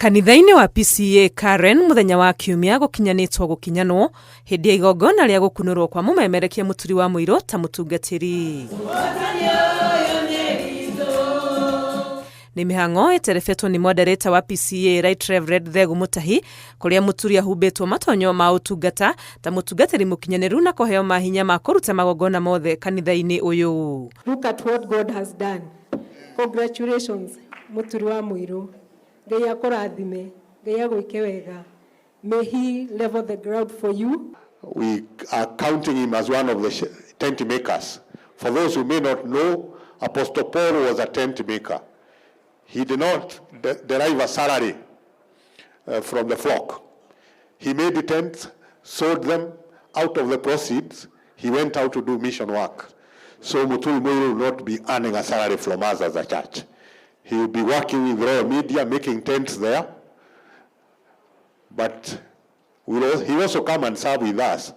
Kanitha-inĩ wa PCEA Karen mũthenya wa Kiumia gũkinyanĩtwo gũkinyanwo hĩndĩ ya igongona rĩa gũkunũrwo kwa mũmemerekia Mũturi wa Mũirũ ta mũtungatĩri. Nĩ mĩhang'o ĩterebetwo nĩ moderator wa PCEA Right Reverend Thegu Mutahi kũrĩa Mũturi ahumbĩtwo matonyo ma ũtungata ta mũtungatĩri mũkinyanĩru na kũheo mahinya ma kũruta magongona mothe kanitha-inĩ ũyũ. Look at what God has done. Congratulations, Mũturi wa Mũirũ. Ngai akũrathime, Ngai agwĩke wega. May he level the ground for you. We are counting him as one of the tent makers. For those who may not know, Apostle Paul was a tent maker. He did not derive a salary from the flock. He made the tents, sold them. Out of the proceeds, he went out to do mission work. So Muturi Muiru will not be earning a salary from us as a church. He will be working with Royal Media, making tents there. But he will also come and serve with us.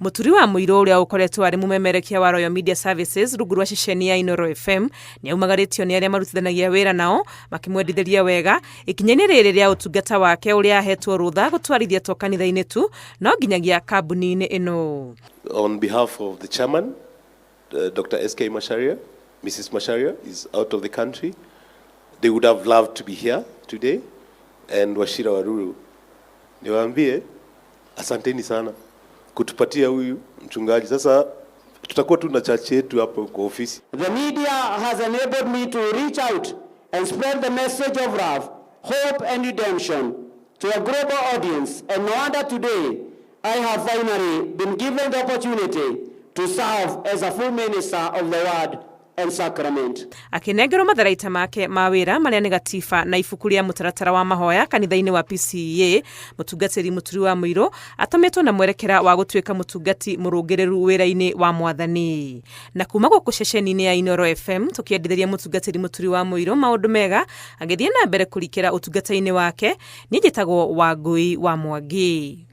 Mũturi wa Mũirũ ũrĩa ũkoretwo arĩ mũmemerekia wa Royal Media Services rungu rwa ceceni ya Inooro FM nĩ aumagarĩtio nĩ arĩa marutithanagia wĩra nao makĩmwendithĩria wega ikinya-inĩ rĩrĩ rĩa ũtungata wake ũrĩa ahetwo rũtha gũtwarithia to kanitha-inĩ tu no nginyagia kambuni-inĩ ĩno. On behalf of the chairman, Dr. S.K. Macharia, Mrs. Macharia is out of the country. They would have loved to be here today. And Wachira Waruru, niwaambie asanteni sana kutupatia huyu mchungaji. Sasa tutakuwa tu na church yetu hapo kwa ofisi. The media has enabled me to reach out and spread the message of love, hope and redemption to a global audience. And no wonder today I have finally been given the opportunity to serve as a full minister of the word and sacrament. Akĩnengerwo matharaita make ma wĩra marĩa nĩ gatiba na ibuku rĩa mũtaratara wa mahoya kanitha-inĩ wa PCEA, mũtungatĩri Mũturi wa Mũirũ atũmĩtwo na mwerekera wa gũtuĩka mũtungati mũrũngĩrĩru wĩra-inĩ wa Mwathani. Na kuma gũkũ ceceni-inĩ ya Inooro FM tũkĩendithĩria mũtungatĩri Mũturi wa Mũirũ maũndũ mega agĩthiĩ na mbere kũrikĩra ũtungata-inĩ wake, niĩ njĩtagwo Wangũi wa Mwangi.